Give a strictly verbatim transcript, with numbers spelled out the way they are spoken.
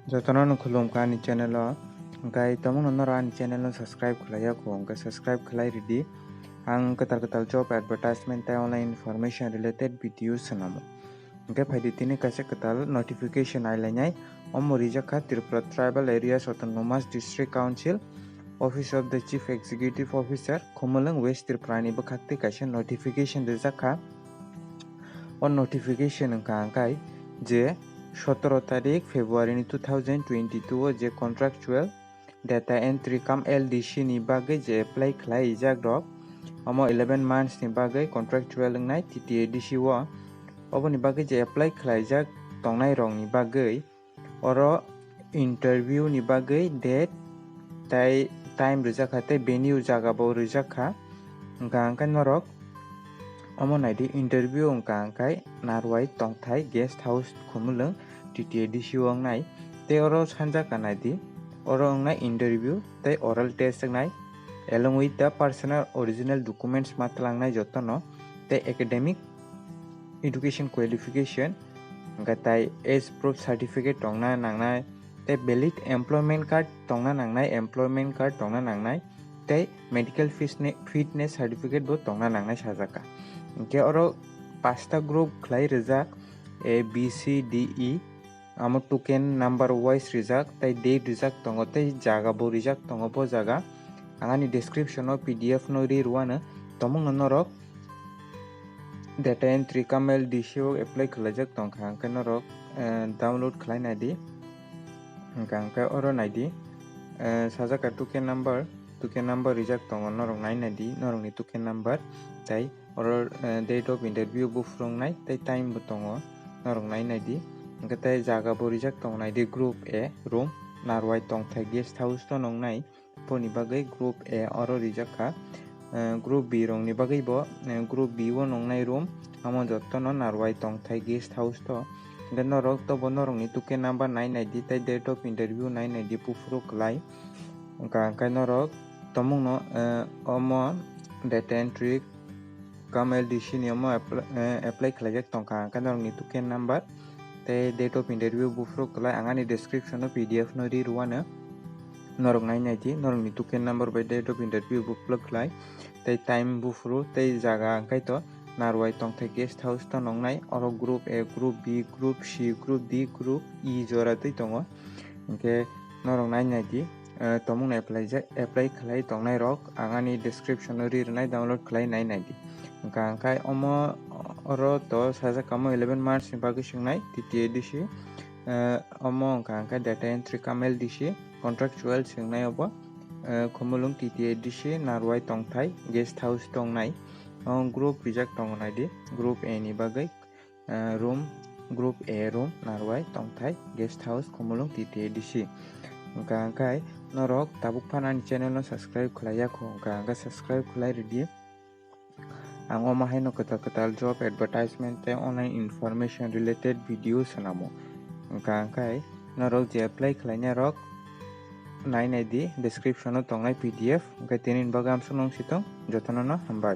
Jotono no khulumkha ani channel o. Hwnkhe tomungno norok ani channel no subscribe khlaiya kho, hwnkhe subscribe khlai ridi. Ang kwtal kwtal job advertisement tei online information related video swnamo. Hwnkhe phaidi tini kaisa kwtal notification ailainai. Omo rijak kha Tripura Tribal Areas Autonomous District Council, Office of the Chief Executive Officer, Khumulwng, West Tripura ni bwkhak twi kaisa notification rijak kha. O notification wngkha hwnkhe je sotoro tarik February ni two thousand twenty-two o je contractual data entry cum L D C ni bagwi je apply khlaijak rok, omo eleven months ni bagwi contractual wngnai T T A D C o. Oboni bagwi je apply khlaijak tongnai rok ni bagwi oro interview ni bagwi date tei time rijak kha tei venue jaga bo rijak kha. Hwnkha hwnkhe norok omo naidi, interview wngkha hwnkhe Narwai Tongthai Guest House, Khumulwng, T T A D C o wngnai. Tei oro sanjak kha naidi, oro wngnai interview tei oral test wngnai, along with the personal original documents ma twlangnai jotono, tei academic education qualification, hwnkhe tai age proof certificate tongna nangnai, tei valid employment card tongna nangnai, employment card tongna nangnai, tei medical fitne-, fitness certificate bo tongna nangnai sajak kha. Hwnkhe oro pasta group khlai rijak, A, B, C, D, E. Amo token number wise rijak, tei date rijak tongo, tei jaga bo rijak tongo bo jaga. Ang ani description o P D F no ri rwano, tomungno norok data entry cum L D C o apply khlaijak tongkha, hwnkhe norok, eh, download khlai naidi. Hwnkha hwnkhe oro naidi, eh, sajak kha token number, token number rijak tongo, norok nai naidi norokni token number, tei oro, eh, date of interview buphuru wngnai tei time bo tongo, norok nai naidi. Hwnkhe tei jaga bo rijak tongo naidi, group A room, Narwai Tongthai Guest House to nongnai. Boni bagwi group A oro rijak kha. Eh, group B rokni bagwi bo, eh, group B o nongnai room, amo jotono Narwai Tongthai Guest House to. Hwnkhe norok to bo norokni token number nai naidi tei date of interview nai naidi buphuru kwlai. Hwnkha hwnkhe norok tomungno, eh, omo data entry cum L D C ni omo apply, eh, apply khlaijak tongkha, hwnkhe norokni token number tei date of interview buphuru kwlai ang ani description o P D F no ri rwano, norok nai naidi, norokni token number bai date of interview buphuru kwlai, tei time buphuru, tei jaga hwnkhe to Narwai Tongthai Guest House to nongnai, oro group A, group B, group C, group D, group E jora twi tongo. Hwnkhe norok nai naidi, eh, tomungno apply ja-, apply khlai tongnai rok ang ani description o ri rwnai, download khlai nai naidi. Hwnkha hwnkhe omo oro to sajak kha omo eleven March ni bagwi swngnai T T A D C, eh, omo hwnkha hwnkhe data entry cum L D C contractual swngnai obo, eh, Khumulwng T T A D C Narwai Tongthai Guest House tongnai. O group rijak tongo naidi, group A ni bagwi, eh, room, group A room, Narwai Tongthai Guest House, Khumulwng T T A D C. Hwnkha hwnkhe norok tabuk phano ani channel no subscribe khlaiya kho, hwnkha hwnkhe subscribe khlai ridi. Ang omo haino kwtal kwtal job advertisement tei online information related video swnamo. Hwnkha hwnkhe norok je apply khlainai rok nai naidi, description o tongnai P D F. Hwnkhe tini ni bagwi amsuk nung sitong, jotono no hambai.